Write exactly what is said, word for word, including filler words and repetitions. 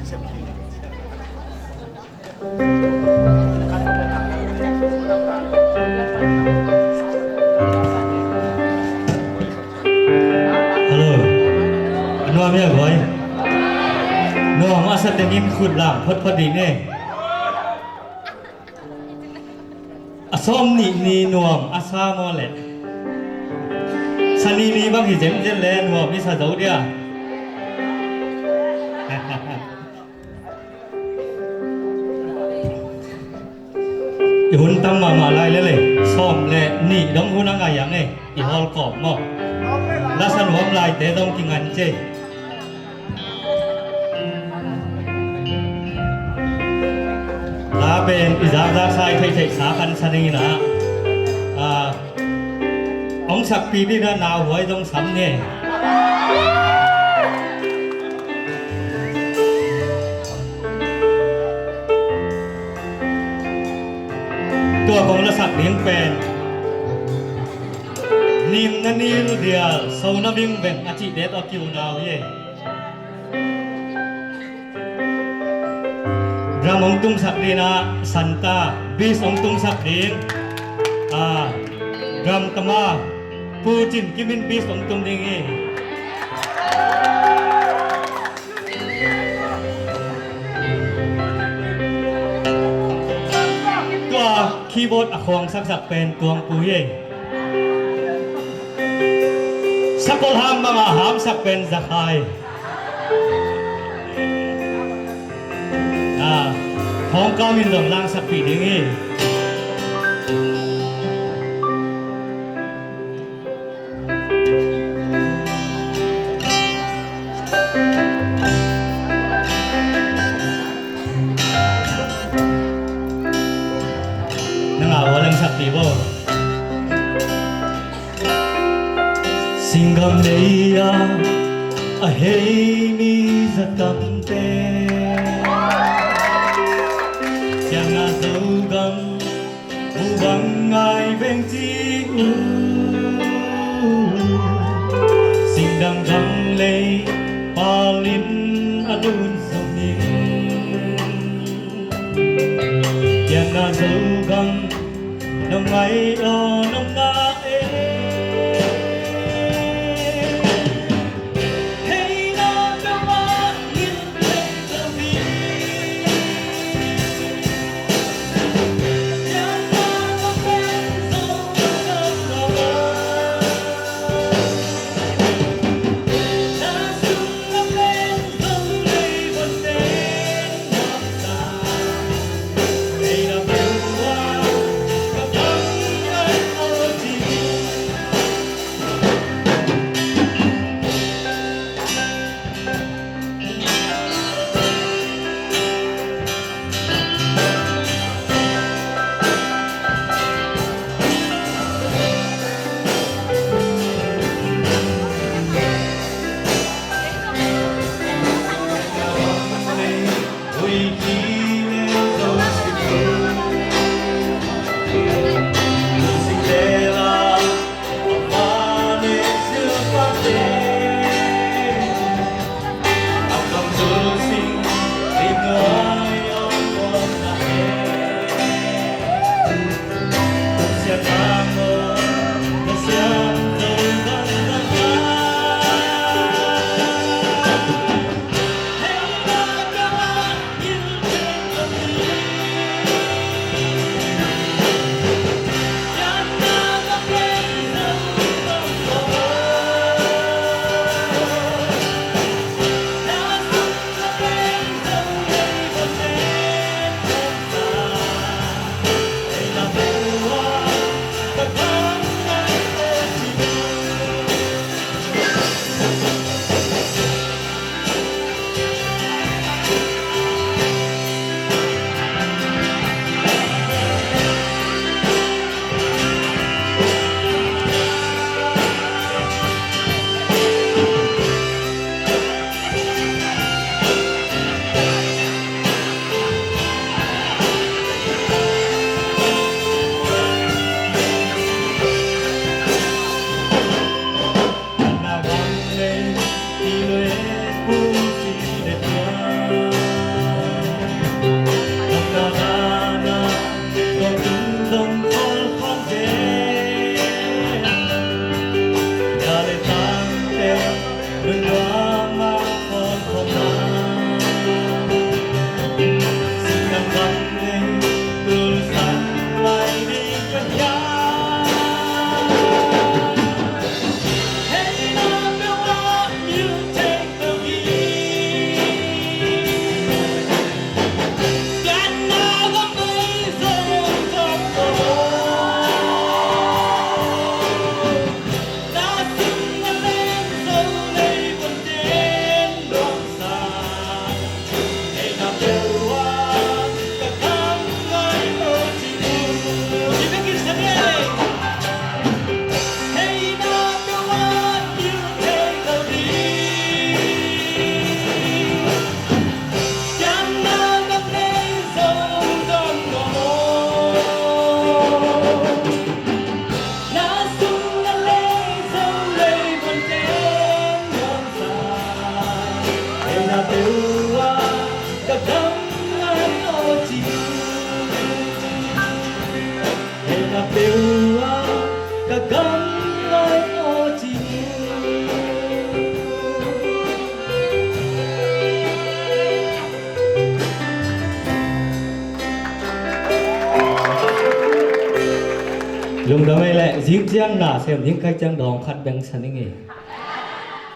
Hello. A nuam hia, guai? Nuam a sa tengin khut lam photphot dih ni. A sawm nih ni nuam a sa maw leh? Sa ni ni bang hi zenzen le nuam i sa zo dia. I hun tam mahmah lai lele, sawm le nih dong hun a ngai ang e, i hawl kawm maw? Lasa nuam laite dong kingan ce. La pen i zakzak sa i theihtheih sa kan sa dingin ah, ah, hong sakpi dingin ah nauhuai zong sam ni. Tua kong lasak ding pen Nim na nil dial so na vingveng a cih det a kiunau hi. Drum hong tumsak ding ah Santa, bass hong tumsak ding, ah, drum tama Pu Cin Kim in bass hong tum ding hi. Tua keyboard a khuang saksak pen Tuang Pu hi. Sakol ham bang a hamsak pen Za Khai. Ah, Hong Kong in zong langsakpih ding hi. Nang a ua langsakpih bo. Singgam lei-ah a hei mi za tamte, Siangngah Zogam mu bang ngai veng ci uh. Singdang gam lei palin a nun zong in, Siangngah Zogam nong ngai aw nong na e. Gamlai aw ci. Lungdam ei leh, zing ciang na sem ding ka hih ciang dawng khat beng sa ning ei.